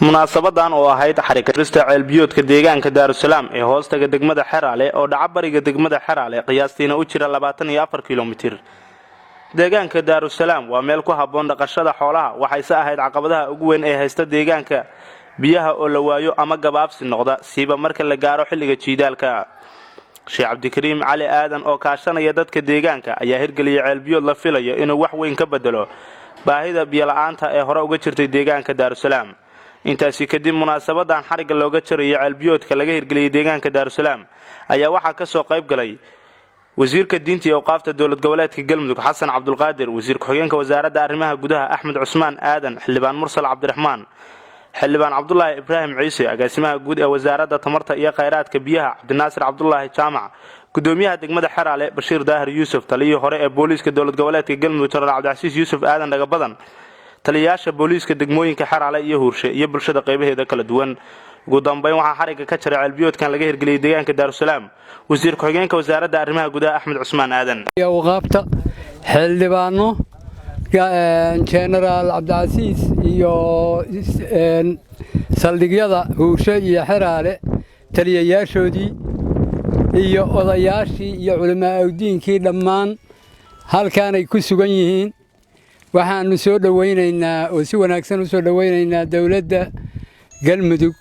Munaasabadan oo ahayd xarigjarista ceelbiyoodka deegaanka Daarusalaam ee hoostaga degmada Xeraale oo dhaca bariga degmada Xeraale, qiyaastiina u jira 24 kilomitir. Deegaanka Daarusalaam waa meel ku habboon dhaqashada xoolaha, waxayse ahayd caqabadaha ugu weyn ee haysta deegaanka biyaha oo la waayo ama gabaabsi noqda, siiba marka la gaaro xilliga jiidaalka. Sheekh Cabdikariim Cali Aadan oo kaashanaya dadka deegaanka ayaa hirgeliyay ceelbiyood la filayo inuu wax weyn ka bedelo baahida biyola'aanta ee hore uga jirtay deegaanka Daarusalaam. Intaasi kadib, munaasabadan xarigga looga jarayo ceelbiyoodka laga hirgeliyey deegaanka Daarusalaam ayaa waxaa kasoo qayb galay wasiirka diinta iyo awqaafta dowlad goboleedka Galmudug, Xasan Cabdulqaadir, wasiir ku-xigeenka wasaaradda arrimaha gudaha, Axmed Cusmaan Aadan, xildhibaan Mursal Cabdiraxmaan, xildhibaan Cabdulaahi Ibraahim Ciise, agaasimaha guud ee wasaaradda tamarta iyo khayraadka biyaha, Cabdinaasir Cabdulaahi Jaamac, gudoomiyaha degmada Xeraale, Bashiir Daahir Yuusuf, taliyihii hore ee booliiska dowlad goboleedka Galmudug, Jenaraal Cabdicasiis Yuusuf Aadan Dhagabadan, taliyayaasha booliiska degmooyinka Xeraale iyo Huurshe, iyo bulshada qaybaheeda kala duwan. Ugu dambeyn, waxaa xarigga ka jaray ceelbiyoodkan laga hirgeliyey deegaanka Daarusalaam wasiir ku-xigeenka wasaaradda arrimaha gudaha, Axmed Cusmaan Aadan. Awqaafta, xildhibaano, Jenaraal Cabdicasiis iyo saldhigyada Huurshe iyo Xeraale taliyayaashoodii iyo odayaashii iyo culamaa awdiinkii dhammaan halkaanay ku sugan yihiin. Waxaannu soo dhowaynaynaa oo si wanaagsan u soo dhowaynaynaa dowladda Galmudug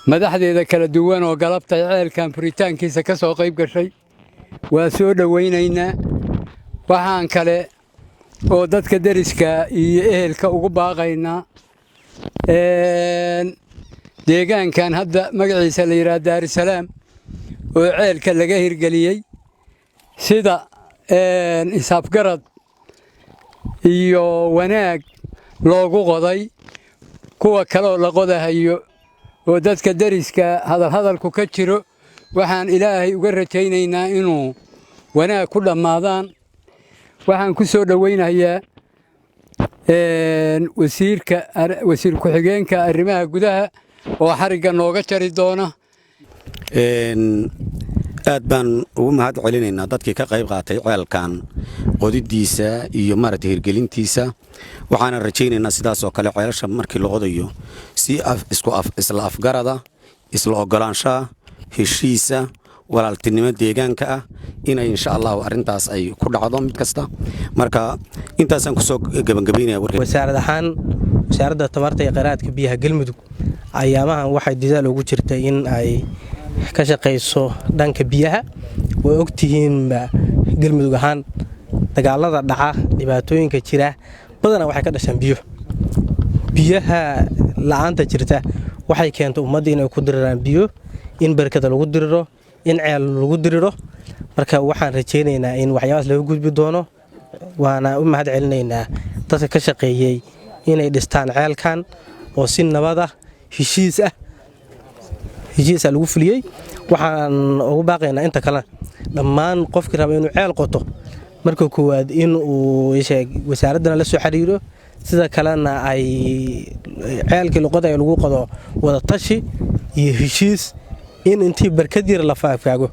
madaxdeeda kala duwan oo galabtay ceelkan furitaankiisa ka soo qayb gashay. Waa soo dhowaynaynaa. Waxaan kale oo dadka deriska iyo ehelka ugu baaqaynaa deegaankan hadda magaciisa la yidhaha Daarusalaam oo ceelka laga hirgeliyey, sida isafgarad iyo wanaag loogu qoday, kuwa kaleoo la qodahayo oo dadka deriska hadalhadalku ka jiro, waxaan Ilaahay uga rajaynaynaa inuu wanaag ku dhammaadaan. Waxaan ku soo dhowaynayaa wasiirka, wasiir ku-xigeenka arrimaha gudaha oo xarigga nooga jari doona. Aad baan ugu mahad celinaynaa dadkii ka qayb qaatay ceelkan qodidiisa iyo maaragtay hirgelintiisa. Waxaana rajaynaynaa sidaasoo kale ceelasha markii la qodayo si isla afgarada, isla ogolaanshaha, heshiisa, walaaltinimo deegaanka ah inay insha Allahu arrintaas ay ku dhacdo mid kasta. Marka intaasaan kusoo gebangabaynaya. Wasaarad ahaan, Wasaaradda Tamarta iyo Kheyraadka Biyaha Galmudug ayaamahan waxay dadaal ugu jirtay in ay ka shaqayso dhanka biyaha. Way ogtihiinba, Galmudug ahaan dagaalada dhaca, dhibaatooyinka jira badanaa waxay ka dhashaan biyo. Biyaha la'aanta jirta waxay keentay ummadda inay ku diriraan biyo, in berkada lagu diriro, in ceel lagu diriro. Marka waxaan rajaynaynaa in waxyaabaas laga gudbi doono, waana u mahad celinaynaa dadka ka shaqeeyey inay dhistaan ceelkan oo si nabad ah, heshiis ah, heshiisa lagu fuliyey. Waxaan ugu baaqaynaa inta kalena dhammaan qofkii raba inuu ceel qoto, marka koowaad in uu wasaaraddana la soo xiriiro, sida kalena ay ceelkii loqoday lagu qodo wada tashi iyo heshiis. In intii barkad yar la faagfaago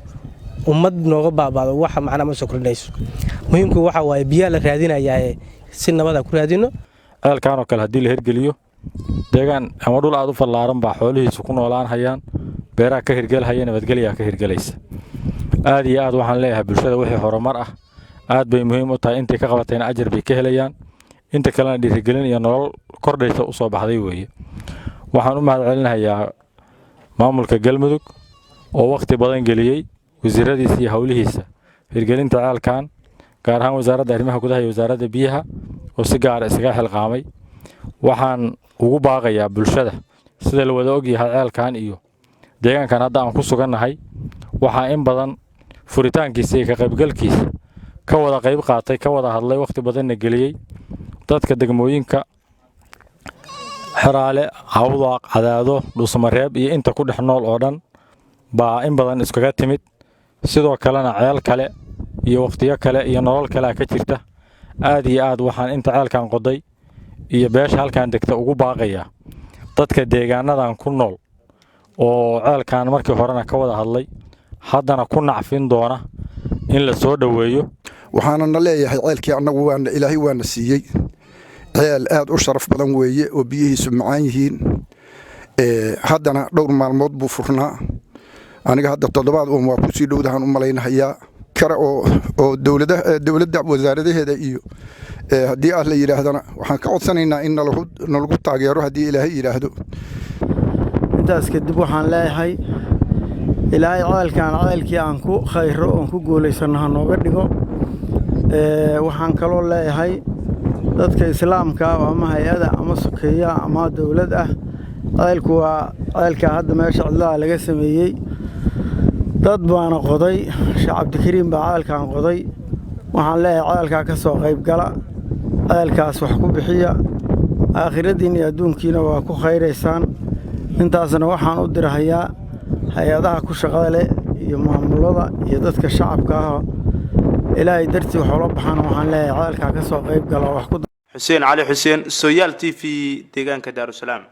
ummad nooga baabaado, waxa macnaa ma soo kordhinayso. Muhiimku waxa waaye biyaha la raadinayaaye si nabada ku raadino. Ceelkan oo kale haddii la hirgeliyo, deegaan ama dhul aad u fallaaran baa xoolihiisu ku noolaan hayaan, beeraha ka hirgelhaya, nabadgelyaa ka hirgelaysa. Aad iyo aad waxaan leeyahay bulshada, wixii horumar ah aad bay muhiim u tahay. Intay ka qabatayna ajar bay ka helayaan, inta kalena dhiirigelin iyo nolol kordhaysa u soo baxday weeye. Waxaan u mahad celinayaa maamulka Galmudug oo wakhti badan geliyey, wasiiradiisa iyo howlihiisa, hirgelinta ceelkan, gaar ahaan Wasaaradda Arrimaha Gudaha iyo Wasaaradda Biyaha oo si gaara isaga xilqaamay. Waxaan ugu baaqayaa bulshada, sida la wada ogyahay, ceelkan iyo deegaankan hadda aan ku sugannahay waxaa in badan furitaankiisa iyo ka qaybgalkiisa ka wada qayb qaatay, ka wada hadlay, wakhti badanna geliyey dadka degmooyinka Xeraale, Cawdaaq, Cadaado, Dhuusamareeb iyo inta ku dhex nool oo dhan baa in badan iskaga timid. Sidoo kalena ceel kale iyo wakhtiyo kale iyo nolol kalea ka jirta. Aad iyo aad waxaan inta ceelkan qoday iyo beesha halkan degta ugu baaqayaa dadka deegaanadan ku nool oo ceelkan markii horena ka wada hadlay, haddana ku nacfin doona, in la soo dhoweeyo. Waxaana na leeyahay ceelkii annagu waana Ilaahay waana siiyey. Ceel aad u sharaf badan weeye oo biyihiisu macaan yihiin. Haddana dhowr maalmood buu furnaa. Aniga hadda toddobaad uun waa kusii dhowdahan u malaynahayaa kale oo dowladda wasaaradaheeda iyo haddii ah la yidhaahdana waxaan ka codsanaynaa in nalagu taageero haddii Ilaahay yidhaahdo. Intaas kadib waxaan leeyahay, Ilaahay ceelkaan ceelkii aan ku khayro oon ku guulaysanno ha nooga dhigo. Waxaan kaloo leeyahay dadka islaamka ah oo ama hay-ada ama sokeeya ama dowlad ah, ceelku waa ceelkaa hadda meesha cidlaha laga sameeyey, dad baana qoday. Sheekh Cabdikariim baa ceelkaan qoday. Waxaan leeyahay, ceelkaa ka soo qayb gala, ceelkaas wax ku bixiya, aakhiradiin iyo adduunkiina waa ku khayraysaan. Intaasna waxaan u dirahayaa hay-adaha ku shaqada leh iyo maamulada iyo dadka shacabka ah. Ilaahay dartii wax ula baxana waxaan leeyahay, ceelkaa ka soo qayb gala, wax ku Xuseen Cali Xuseen, Sooyaal TV, deegaanka Daarusalaam.